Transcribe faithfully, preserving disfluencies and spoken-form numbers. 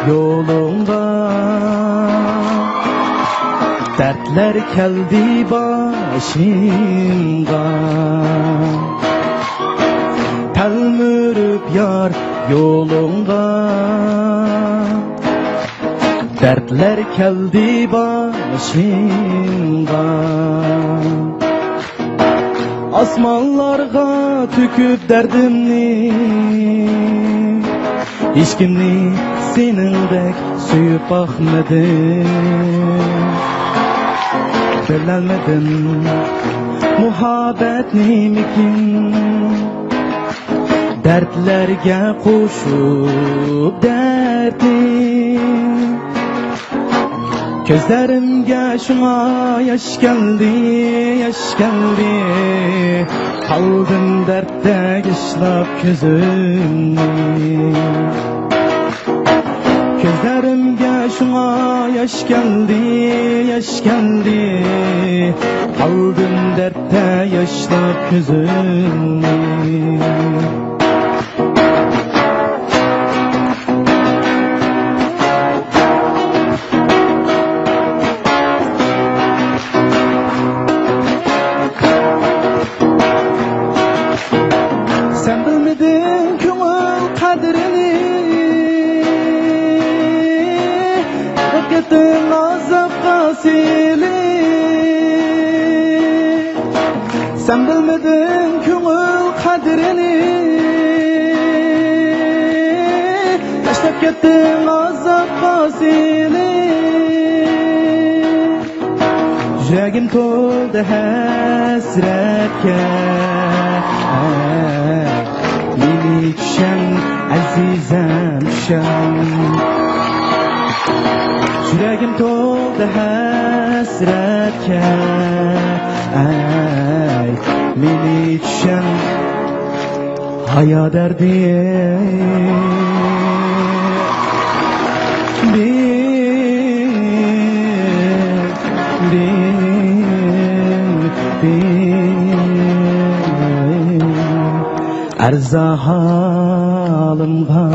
يولۇڭغا، دەردلەر كەلدى باشىمغا. تەلمۈرۈپ يار يولۇڭغا، دەردلەر كەلدى باشىمغا. ئاسمانلارغا تۆكۈپ دەردىمنى، ھېچكىمنى سېنىڭدەك سۆيۈپ باقمىدىم. بىلەلمىدىم مۇھەببەت نېمىكىن، دەردلەرگە قوشۇپ دەردنى. كۆزلىرىمگە شۇڭا ياش كەلدى، ياش كەلدى. قالدىم دەردتە ياشلاپ كۆزۈمنى. كۆزلىرىمگە شۇڭا ياش كەلدى، ياش كەلدى. قالدىم دەردتە ياشلاپ كۆزۈمنى. سەن بىلمىدىڭ كۆڭۈل قەدرىنى، بىر قېتىم ئازابقا سېلىپ. سەن بىلمىدىڭ كۆڭۈل قەدرىنى، تاشلاپ كەتتىڭ ئازابقا سېلىپ. يۈرەكىم تولدى ھەسرەتكە، مېنى چۈشەن، ئەزىزەم، چۈشەن. يۈرەكىم تولدى ھەسرەتكە، ئەي، مېنى چۈشەن. ھايا دەردى، بىر، بىر، بىر ئەرزا ھالىمغا.